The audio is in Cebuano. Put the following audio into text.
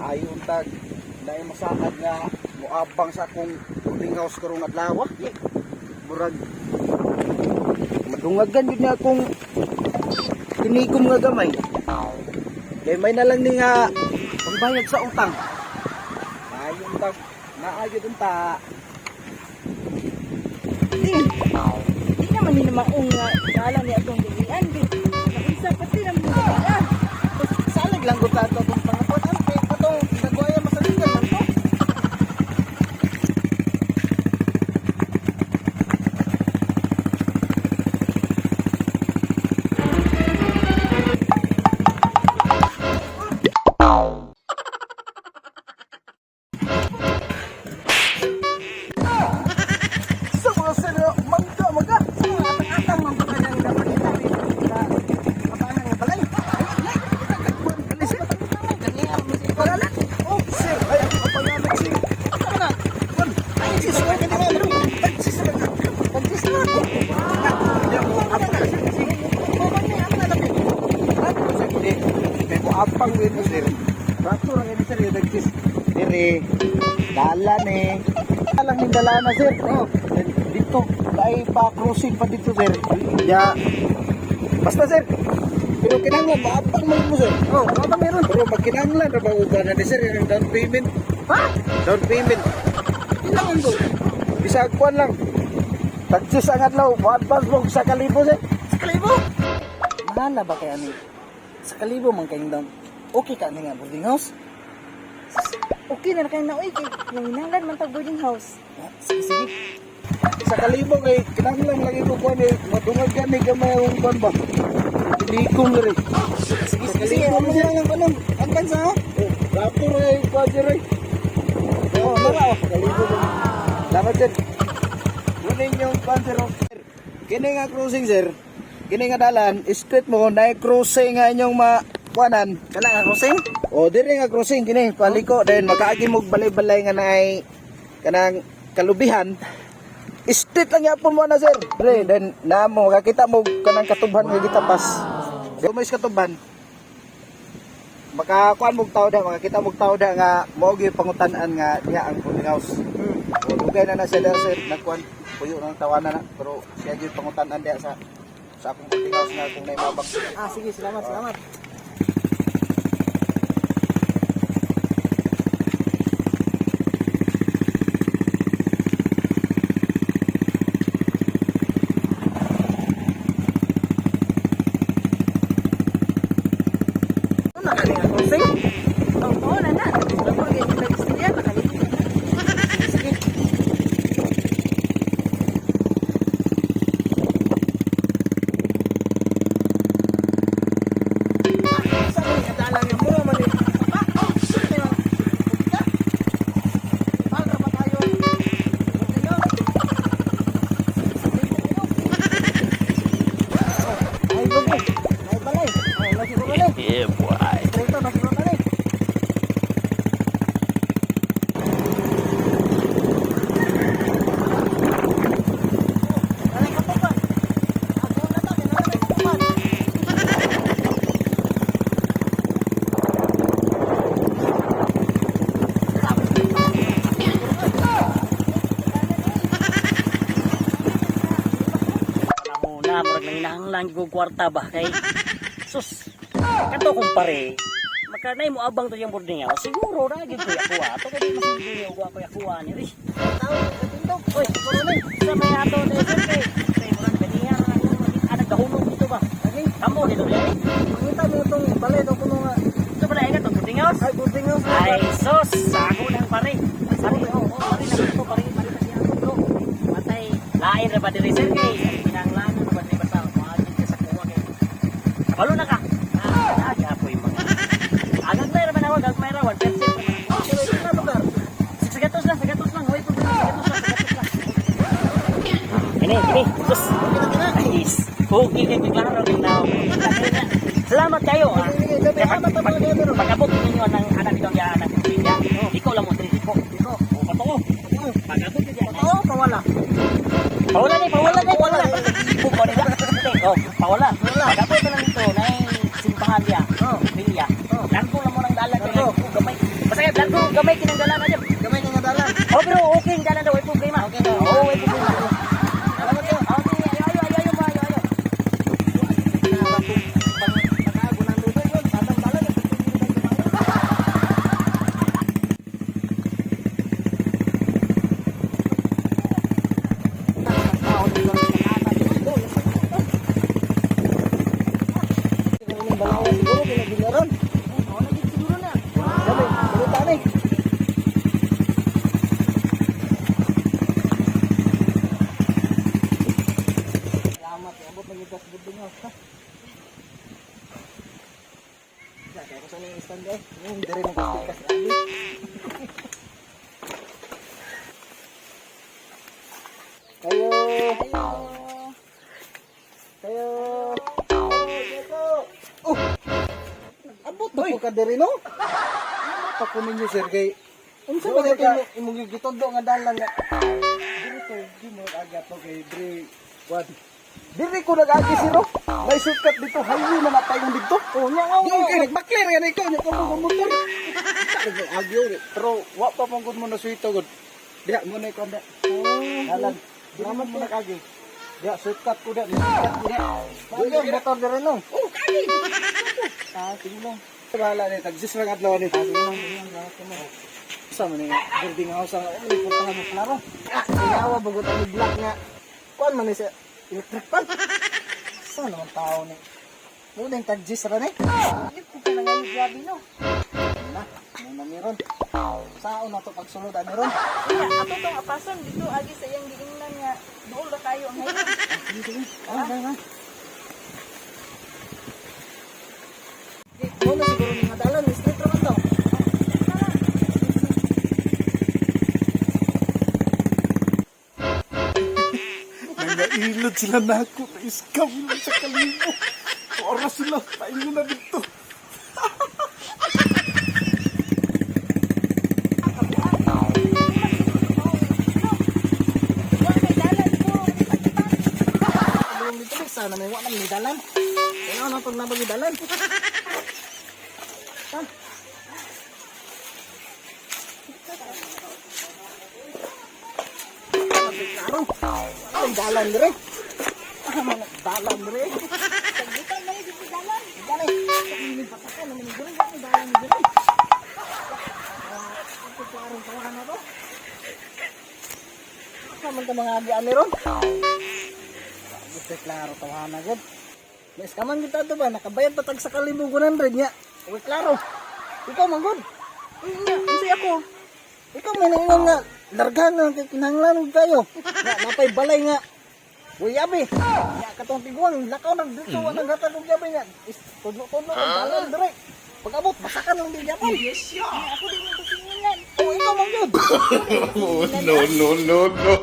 Maayo untag naay masaad nga moabang sa akong boarding house karong adlaw. Murag madungagan yun niya akong tinikom nga gamay. Kay may na lang ni nga pangbayad sa utang. Maayo untag, naayo unta. Di, di naman ni maong nga dala ni atong gawian. Di, naunsa pati naman ni gawian. Salig lang gud ato atong pangapon ang kay katong nagwaya masaligan man to. Sa mga sila, mangga, mangga. Atang-atang man pa nang napakita ni sa kabahan nga balay. Oh, sir, ay, ako pa namin, sir. Ano na? Kuan, ay, sis, ay, kanina, ano? Ay, sis, ano ka? Sis, ano ako? Hindi ako, ako na, sir, kasi, ano, sir, hindi. Kay ko apang win, sir. Rato ra kini, sir, yung nagsis. Dire, dala ni. Lang yung dala na, sir. Oh, dito, ay pa crossing pa dito, sir. Ya, basta, sir. Pero kinahanglan, maapang man mo, sir. Oh, ano meron? Pero magkinahanglan ra ba og na ni sir yung down payment? Ha? Down payment. Ilang ang go? Bisag kuan lang. Tagsis ang adlaw, mo-advance mo og sa kalibo, sir. Sa kalibo? Mahala ba kay ani? Sa kalibo man kayong down. Okay ka ani nga boarding house? Okay na kay na oy kay nanginahanglan man tag boarding house. Sige sige. Sa kalibo kay kinahanglan lagi ko kuan eh madungag gani gamay akong kuan ba. Tilikom diri. Sige Sa sige. Sige, kalibo ano sir. lang ang anong advance ha? Oh, Rato ra yung kuan sir eh. Oh, nara oh. Kalibo. Dapat sir. Kunin yung kuan sir. Oh. Sir, kini nga crossing, sir. Kini nga dalan, straight mo na crossing nga inyong makuanan. Kala nga crossing? O dire nga crossing kini paliko then makaagi mo balay-balay nga naay kanang kalubihan. Straight lang yapon mo na, sir. Dire then na mo makakita mo kanang katubhan nga gitapas. Gumays katubhan. Makakuan mo og tao da, makakita mo og tao da nga mao gyud pangutan-an nga diha ang boarding house. O dugay na na siya da, sir, nagkuan puyo ng tawanan na pero siya gyud pangutan-an diha sa akong boarding house nga kung naimabak. Ah, sige, salamat, salamat. Ano na kalinga crossing? Oo, na na. Sige. Sa mga dalang yung mura man eh. Pa! Oh, shit! Puta! Palra pa tayo. Ay, bago. Ay, balay. Ay, lagi ko balay. Yeah, boy. Straight on, lagi ko balay. Balay ka pa. Ako na ta, kinahanglan may katupan. Wala muna, murag nanginahanglan ko kwarta ba kay sus. Kato kumpare. Makanay mo abang to yung boarding house. Siguro ra gyud ko yakuha. To kay di masiguro ko ako yakuha ni ri. Tao, katindog. Oy, sa may ato na sir kay. Kay murag ganiha nga ako makita nagkahulog dito ba. Lagi. Kamo dito ba? Mangita mo itong balay daw kuno nga. Ito pala ay katong boarding house. Ay, boarding house. Ay sus, sa ako nang pare. Pare, oo, oh, pare na ko pare, pare kasi ako bro. Matay, lain ra ba diri sir kay kinahanglan na ba diri basta moagi ka sa kuha kay. Kabalo na ka. Ah, gapoy mga. Agag may ra man ako, agag may ra 1% ra man ako. Pero ito na lugar. Sa gatos lang, sa gatos lang, hoy problema, sa gatos lang, sa gatos lang. Kini, kini, sus. Ay, okay kay klaro kay now. Salamat kayo ah. Sige, salamat ang mga gamero. Pag-abot ninyo ng anak itong ya anak niya. Ikaw lang mo diri ko. Iko. O patoo. Pag-abot niyo diyan. Oo, pawala. Pawala ni, pawala ni, pawala. Buko ni. Oh, pawala. Pawala. Pag-abot na lang dito na simbahan niya. Oh. Pilya. Oh. Largo lang mo ng dalan kay Largo. gamay. Basta kay blanco gamay kinang dala na dyan. Gamay kay nga dalan. Oh, pero okay ang dala daw, way problema. Okay daw. Oo, way problema. Salamat kayo. Okay, ayo ayo ayo ayo ayo ayo. Siguro na. Salamat, abot na gyud sa boarding house ha. Ya, kaya ko sa ning stand eh. Yung dire mo ka sa abi. Kayo. Kayo. Oh. Abot na po ka diri no? Pa ko ninyo sir kay Unsa Unsa ba ba kay imong gitundo nga dalan nga diri to di mo aga to kay diri what? Diri ko nag-agi sir oh. May shortcut dito highway na natayong dito. Oh, nya nga. Di kay nagbakler yan ikaw nya ko mo motor. Agi pero wa pa mong gud mo na suwito gud. Diha mo na ikaw da. Dalan. Salamat mo nag-agi. Diha shortcut ko da, shortcut ko da. Bagyo motor dire no. Oh, kani. Ah, sige lang. Bahala ni tagsis lang adlaw ni. Ah, sige lang, sige lang. Salamat kamo. Sa man ni boarding house ang oh, puntahan mo klaro. Ah, inawa bagot ang black nga. Kuan man ni sa electric pan. Sa naman tao ni. Mo ding tagsis ra ni. Hindi ko ka na ngayon, grabe no. Na, mo na meron. Saon na to pagsulod ani ron. Unya, ato tong apason dito agi sa iyang giingnan nga duol ra kayo ang highway. Sige, sige. Ah, ah, ah. Mo na siguro ni madalan, straight ra man to. Nangailod sila nako, na-scam lang sa kalibo. Oras sila, paingon na dito. Wala kay dalan ko. Tulong dito may sana may wa man ni dalan. Kaya na tong nabagi dalan. Ta. Klaro. Ay dalan dire. Ah, man dalan dire. Pagbutan na dito dalan. Dalan. Ini patakan naman ni dire, ni dalan dire. Ah, ako klarong tawahan na to. Sa man ta mga agian ni ron. Gusto klaro tawahan na gud. Mas kaman kita to ba nakabayad pa tag sa kalibo 100 nya. Okay klaro. Ikaw man gud. Uy, nya, unsay ako? Ikaw may naingon nga largahan na kay kinahanglan og kayo. Nga napay balay nga. Uy abi. Nya katong tiguang lakaw nag dito wa naghatag og yabi nga. Tudlo-tudlo ang dalan dire. Pag abot basakan lang di yapon. Nya, ako di mo pasingilan. Oh, ikaw man gud. Oh, no, no, no, no.